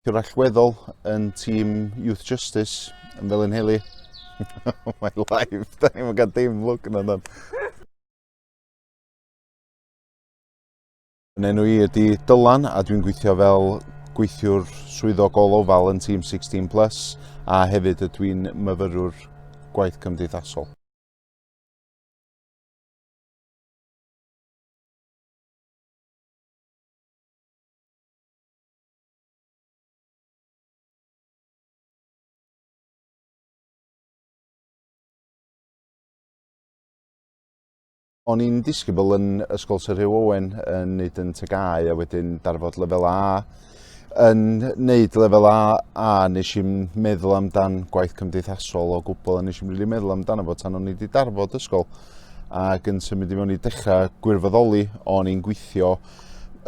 Gweithiwr allweddol yn tîm Youth Justice yn Felinheli. Oh my life, da ni'n cael dim lwc yna dan. Yn enw i ydy Dylan a dwi'n gweithio fel gweithiwr swyddog ôl-ofal yn tîm 16 Plus a hefyd ydw i'n myfyrwr gwaith cymdeithasol. O'n i'n disgybl yn Ysgol Sir Hugh Owen yn neud yn TGAU a wedyn darfod lefel A. Yn neud lefel A, A nes i'm meddwl amdan gwaith cymdeithasol o gwbl a nes i'm rili meddwl amdano fo tan o'n i wedi darfod ysgol ac yn symud i mewn i dechrau gwirfoddoli o'n i'n gweithio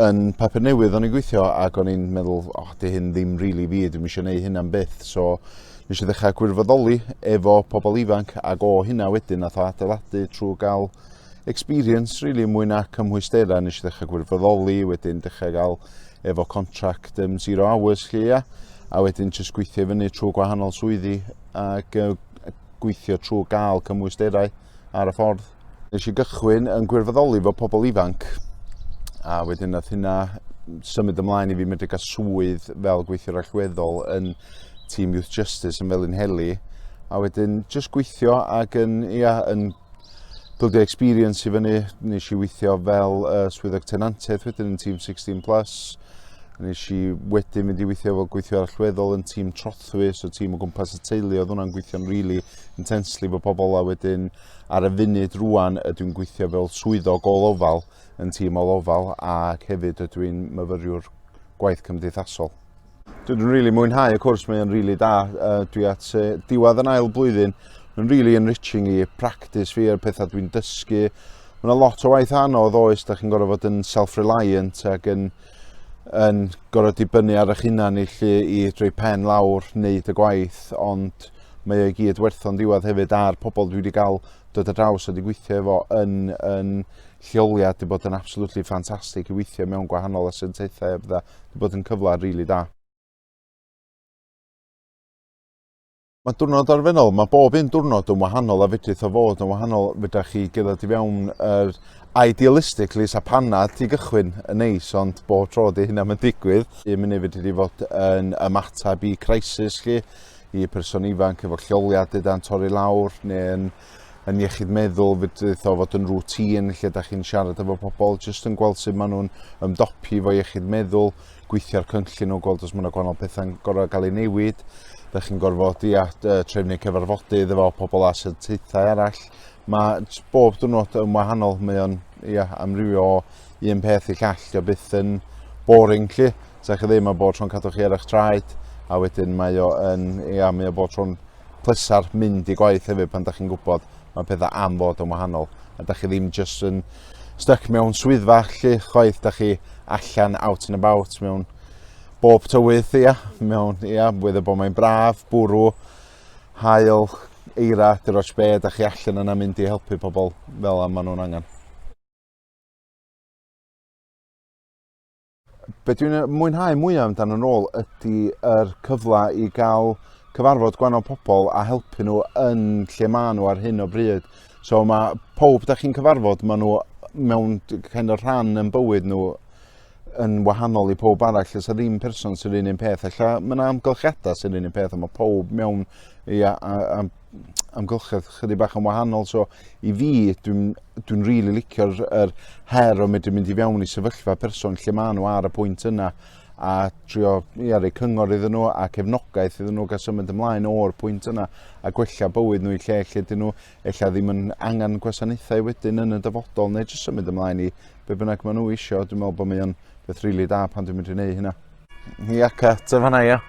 yn papur newydd o'n i'n gweithio ac o'n i'n meddwl, o, oh, di hyn ddim rili really fi, dwi'm eisiau gwneud hyn am byth. So, nes i ddechrau gwirfoddoli efo pobl ifanc ac o hynna wedyn nath o adeiladu trwy gael experience really mwy na cymhwysterau. Nes i ddechrau gwirfoddoli, wedyn dechrau gael efo contract zero hours lle ia, a wedyn jyst gweithio i fyny trwy gwahanol swyddi ac gweithio trwy gael cymwysterau ar y ffordd. Nes i gychwyn yn gwirfoddoli fo pobl ifanc, a wedyn nath hynna symud ymlaen i fi medru cael swydd fel gweithiwr allweddol yn Team Youth Justice yn Felinheli, a wedyn jyst gweithio ac yn, ia, yn bildio experience i fyny. Nes i weithio fel swyddog tenantiaeth wedyn yn Team 16 Plus. Nes i wedyn mynd i weithio fel gweithiwr allweddol yn tîm trothwy, so tîm o gwmpas y teulu, oedd hwnna'n gweithio'n really intensely efo pobl, a wedyn ar y funud rwan ydw i'n gweithio fel swyddog ôl-ofal yn tîm ôl-ofal ac hefyd ydw i'n myfyriwr gwaith cymdeithasol. Dwi'n rili mwynhau y cwrs, mae o'n rili da. Dwi at diwedd yn ail blwyddyn, mae'n rili enriching i practice fi a'r pethau dwi'n dysgu. Mae yna lot o waith anodd oes, da chi'n gorfod fod yn self-reliant ac yn, yn gorfod dibynnu ar eich hunan i lle i droi pen lawr wneud y gwaith, ond mae o i gyd werth o'n diwedd hefyd a'r pobl dwi wedi cael dod ar draws a wedi gweithio efo yn, yn lleoliad wedi bod yn absolutely ffantastig i weithio mewn gwahanol asiantaethau a bydda wedi bod yn cyfle rili really da. Mae diwrnod arferol, mae bob un diwrnod yn wahanol a fedrith o fod yn wahanol. Fedra chi gerdded i fewn yr idealistically sa panad i gychwyn yn neis, ond bob tro di hynna yn digwydd. Un munud fedri di fod yn ymateb i crisis lli, i person ifanc efo lleoliad yda'n torri lawr, neu yn, yn iechyd meddwl, fedrith o fod yn routine lle da chi'n siarad efo pobl, jyst yn gweld sut maen nhw'n ymdopi efo iechyd meddwl, gweithio ar cynllun nhw, gweld os mae yna gwahanol pethau'n gorfod cael ei newid. Da chi'n gorfod ia, trefnu cyfarfodydd efo pobl a asiantaethau arall. Mae bob diwrnod yn wahanol, mae o'n ia, amrywio o un peth i llall, dio byth yn boring lly. Sa chi ddim, mae bob tro'n cadw chi ar eich traed, a wedyn mae o yn, ia, mae o bob tro'n pleser mynd i gwaith hefyd pan da chi'n gwybod mae pethau am fod yn wahanol a da chi ddim jyst yn stuck mewn swyddfa lle chwaith, da chi allan out and about mewn bob tywydd, ia, mewn, ia, whether bod mae'n braf, bwrw, haul, eira, dim ots be, da chi allan yna mynd i helpu pobl fel am maen nhw'n angen. Be dwi'n mwynhau mwyaf amdano yn ôl ydy yr cyfle i gael cyfarfod gwahanol pobl a helpu nhw yn lle maen nhw ar hyn o bryd. So mae pob da chi'n cyfarfod, maen nhw mewn kind of rhan yn bywyd nhw yn wahanol i pob arall. Oes ddim person sy'n un un peth. Ella mae yna amgylchiadau sy'n un un peth, ond mae pob mewn i a, a, a, amgylchedd chydig bach yn wahanol. So i fi, dwi'n dwi rili really licio'r er her o medru mynd i fewn i sefyllfa person lle maen nhw ar y pwynt yna a trio ia, rhoi cyngor iddyn nhw a cefnogaeth iddyn nhw gael symud ymlaen o'r pwynt yna a gwella bywyd nhw i lle lle dyn nhw ella ddim yn angen gwasanaethau wedyn yn y dyfodol neu jyst symud ymlaen i be bynnag maen nhw isio. Dwi'n meddwl bod mae o'n beth rili really da pan dwi'n mynd i wneud hynna. Iaca, ta fanna ia.